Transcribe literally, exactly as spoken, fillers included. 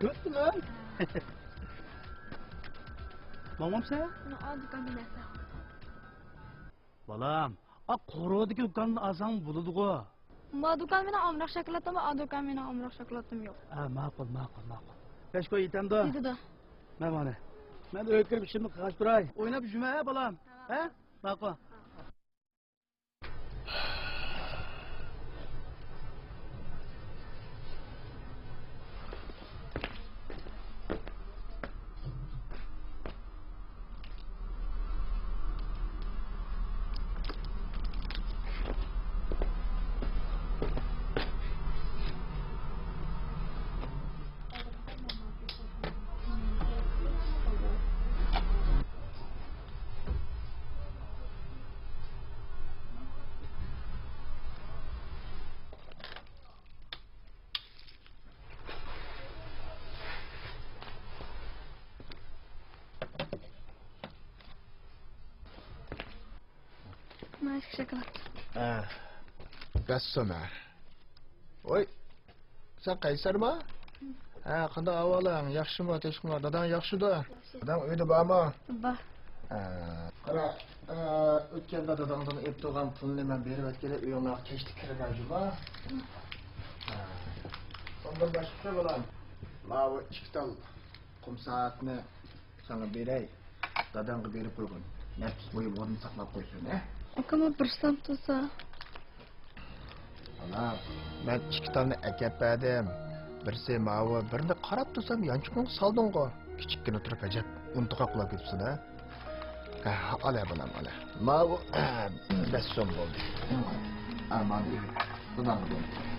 كۆپتىمۇ؟ ماڭمامسەن؟ ئا، دۇكاندا نەرسە. بالام، ئا قورۇدىكى دۇكاندىن ئالساڭ بولىدىغۇ. ما دۇكان مېنىڭ ئامراق شاكىلاتىم، ئا دۇكان مېنىڭ ئامراق شاكىلاتىم يوق. ھە، ماقۇل، ماقۇل، ماقۇل. بەش كوي يېتەمدۇ؟ يېتىدۇ. مانا. مەن ئۆيگە كىرىپ ئىشىمنى قىلغاچ تۇراي. ئويناپ يۈرمە، ھە، بالام. ھە؟ ماقۇل. مانا شاكىلات. ھە. بەس سومە. ۋاي، سەن قەيسەرما؟ ھە، قانداق ئەھۋالىڭ؟ ياخشىمۇ، تىنچمۇ؟ داداڭ ياخشىدۇ؟ ياخشى. داداڭ ئۆيدە بارمۇ؟ بار. ھە. قارا، ئە، ئۆتكەندە داداڭدىن ئېلىپ تۇرغان پۇلنى مەن بېرىۋەتكىلى، ئۆيۈڭلارغا كەچتە كىرىمەن جۇما. ھە. ئۇندىن باشقىچە بالام، ماۋۇ ئىككى تال قۇم سائەتنى ساڭا بېرەي، داداڭغا بېرىپ قويغىن. نەپىس بۇيۇم ئورنىدا ساقلاپ قويسۇن، ھە؟ ئاكا، ماڭا بىر سام تۇرسا. ئانا، مەن ئىككى تالنى ئەكەپ بەردىم. بىرسى ماۋۇ، بىرنى قاراپ تۇرسام يانچۇقۇڭغا سالدىڭغۇ. كىچىككىنە تۇرۇپ ئەجەب ئۇنتۇغاق بولۇپ كېتىپسەن، ھە؟ ھە، ئالە بالام، ئالە. ماۋۇ، بەش سوم بولدى. ئە، مانا، داداڭغا بېرىپ.